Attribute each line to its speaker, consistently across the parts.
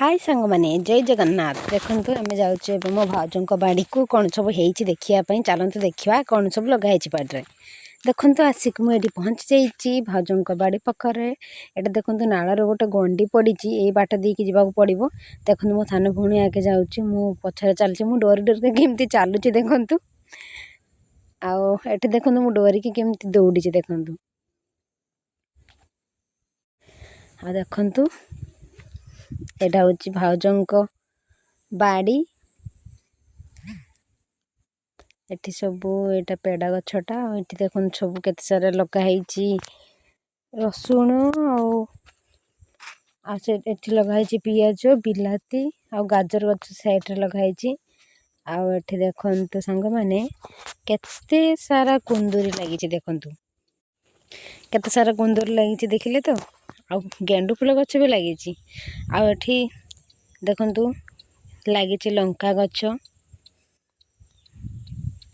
Speaker 1: High ସାଙ୍ଗମାନେ, ଜୟ ଜଗନ୍ନାଥ। ଦେଖନ୍ତୁ, ଆମେ ଯାଉଛୁ ଏବେ ମୋ ଭାଉଜଙ୍କ ବାଡ଼ିକୁ କ'ଣ ସବୁ ହେଇଛି ଦେଖିବା ପାଇଁ। ଚାଲନ୍ତୁ ଦେଖିବା କ'ଣ ସବୁ ଲଗା ହେଇଛି ବାଡ଼ିରେ। ଦେଖନ୍ତୁ, ଆସିକି ମୁଁ ଏଠି ପହଞ୍ଚି ଯାଇଛି ଭାଉଜଙ୍କ ବାଡ଼ି ପାଖରେ। ଏଇଟା ଦେଖନ୍ତୁ, ନାଳର ଗୋଟେ ଗଣ୍ଡି ପଡ଼ିଛି। ଏଇ ବାଟ ଦେଇକି ଯିବାକୁ ପଡ଼ିବ। ଦେଖନ୍ତୁ, ମୋ ସାନ ଭଉଣୀ ଆଗେ ଯାଉଛି, ମୁଁ ପଛରେ ଚାଲିଛି। ମୁଁ ଡରି ଡରିକି କେମିତି ଚାଲୁଛି ଦେଖନ୍ତୁ। ଆଉ ଏଠି ଦେଖନ୍ତୁ, ମୁଁ ଡରିକି କେମିତି ଦୌଡ଼ିଛି ଦେଖନ୍ତୁ। ଆଉ ଦେଖନ୍ତୁ, ଏଇଟା ହେଉଛି ଭାଉଜଙ୍କ ବାଡ଼ି। ଏଠି ସବୁ ଏଇଟା ପେଡ଼ା ଗଛଟା। ଆଉ ଏଠି ଦେଖନ୍ତୁ, ସବୁ କେତେ ସାରା ଲଗା ହେଇଛି ରସୁଣ। ଆଉ ସେ ଏଠି ଲଗା ହେଇଛି ପିଆଜ, ବିଲାତି ଆଉ ଗାଜର ଗଛ ସାଇଡ଼ରେ ଲଗା ହେଇଛି। ଆଉ ଏଠି ଦେଖନ୍ତୁ ସାଙ୍ଗମାନେ, କେତେ ସାରା କୁନ୍ଦୁରି ଲାଗିଛି। ଦେଖନ୍ତୁ, କେତେ ସାରା କୁନ୍ଦୁରି ଲାଗିଛି, ଦେଖିଲେ ତ? ଆଉ ଗେଣ୍ଡୁ ଫୁଲ ଗଛ ବି ଲାଗିଛି। ଆଉ ଏଠି ଦେଖନ୍ତୁ, ଲାଗିଛି ଲଙ୍କା ଗଛ।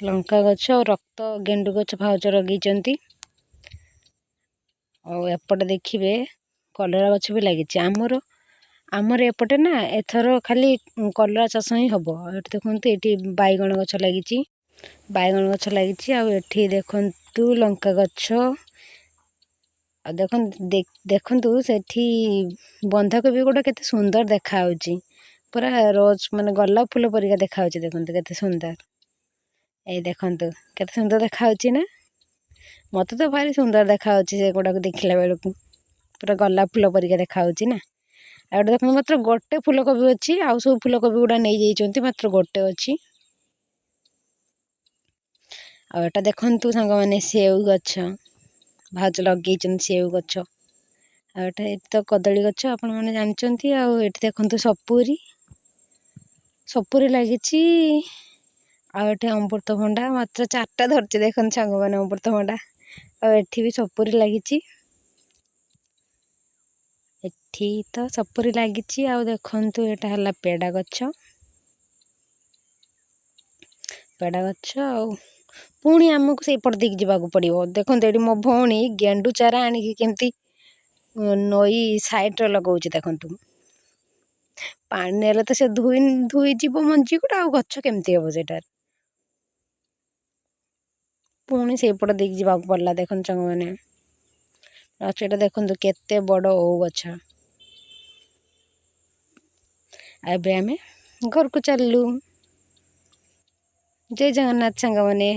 Speaker 1: ଲଙ୍କା ଗଛ ଆଉ ରକ୍ତ ଗେଣ୍ଡୁ ଗଛ ଭାଉଜ ଲଗେଇଛନ୍ତି। ଆଉ ଏପଟେ ଦେଖିବେ, କଲରା ଗଛ ବି ଲାଗିଛି। ଆମର ଏପଟେ ନା ଏଥର ଖାଲି କଲରା ଚାଷ ହିଁ ହେବ। ଆଉ ଏଠି ଦେଖନ୍ତୁ, ଏଠି ବାଇଗଣ ଗଛ ଲାଗିଛି, ବାଇଗଣ ଗଛ ଲାଗିଛି। ଆଉ ଏଠି ଦେଖନ୍ତୁ ଲଙ୍କା ଗଛ। ଆଉ ଦେଖନ୍ତୁ, ଦେଖନ୍ତୁ ସେଠି ବନ୍ଧାକୋବି ଗୁଡ଼ା କେତେ ସୁନ୍ଦର ଦେଖାହେଉଛି। ପୁରା ରୋଜ୍ ମାନେ ଗୋଲାପ ଫୁଲ ପରିକା ଦେଖାହେଉଛି। ଦେଖନ୍ତୁ କେତେ ସୁନ୍ଦର। ଏଇ ଦେଖନ୍ତୁ, କେତେ ସୁନ୍ଦର ଦେଖାହେଉଛି ନା? ମୋତେ ତ ଭାରି ସୁନ୍ଦର ଦେଖାହେଉଛି ସେଗୁଡ଼ାକୁ ଦେଖିଲା ବେଳକୁ। ପୁରା ଗୋଲାପ ଫୁଲ ପରିକା ଦେଖାହେଉଛି ନା? ଆଉ ଏଠି ଦେଖନ୍ତୁ, ମାତ୍ର ଗୋଟେ ଫୁଲକୋବି ଅଛି। ଆଉ ସବୁ ଫୁଲକୋବି ଗୁଡ଼ା ନେଇଯାଇଛନ୍ତି, ମାତ୍ର ଗୋଟେ ଅଛି। ଆଉ ଏଟା ଦେଖନ୍ତୁ ସାଙ୍ଗମାନେ, ସେଉ ଗଛ। ଭାଉଜ ଲଗେଇଛନ୍ତି ସେଉ ଗଛ। ଆଉ ଏଟା ଏଠି ତ କଦଳୀ ଗଛ, ଆପଣମାନେ ଜାଣିଛନ୍ତି। ଆଉ ଏଠି ଦେଖନ୍ତୁ, ସପୁରୀ, ସପୁରୀ ଲାଗିଛି। ଆଉ ଏଠି ଅମୃତଭଣ୍ଡା ମାତ୍ର ଚାରିଟା ଧରିଛି। ଦେଖନ୍ତୁ ସାଙ୍ଗମାନେ, ଅମୃତଭଣ୍ଡା। ଆଉ ଏଠି ବି ସପୁରୀ ଲାଗିଛି। ଏଠି ତ ସପୁରୀ ଲାଗିଛି। ଆଉ ଦେଖନ୍ତୁ, ଏଇଟା ହେଲା ପେଡ଼ା ଗଛ, ପେଡ଼ା ଗଛ। ଆଉ ପୁଣି ଆମକୁ ସେଇପଟ ଦେଇକି ଯିବାକୁ ପଡ଼ିବ। ଦେଖନ୍ତୁ, ଏଠି ମୋ ଭଉଣୀ ଗେଣ୍ଡୁ ଚାରା ଆଣିକି କେମିତି ନଈ ସାଇଡ଼ରେ ଲଗାଉଛି ଦେଖନ୍ତୁ। ପାଣି ନେଲେ ତ ସେ ଧୋଇ ଧୋଇଯିବ ମଞ୍ଜି ଗୁଡ଼ା, ଆଉ ଗଛ କେମିତି ହେବ ସେଇଟାରେ? ପୁଣି ସେଇପଟ ଦେଇକି ଯିବାକୁ ପଡ଼ିଲା। ଦେଖନ୍ତୁ ସାଙ୍ଗମାନେ, ଗଛଟା ଦେଖନ୍ତୁ, କେତେ ବଡ଼ ଓଉ ଗଛ। ଏବେ ଆମେ ଘରକୁ ଚାଲିଲୁ। ଜୟ ଜଗନ୍ନାଥ ସାଙ୍ଗମାନେ।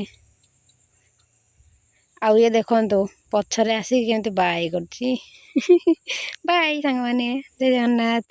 Speaker 1: ଆଉ ଇଏ ଦେଖନ୍ତୁ, ପଛରେ ଆସିକି କେମିତି ବାଇ କରୁଛି। ବାଇ ସାଙ୍ଗମାନେ, ଜୟ ଜଗନ୍ନାଥ।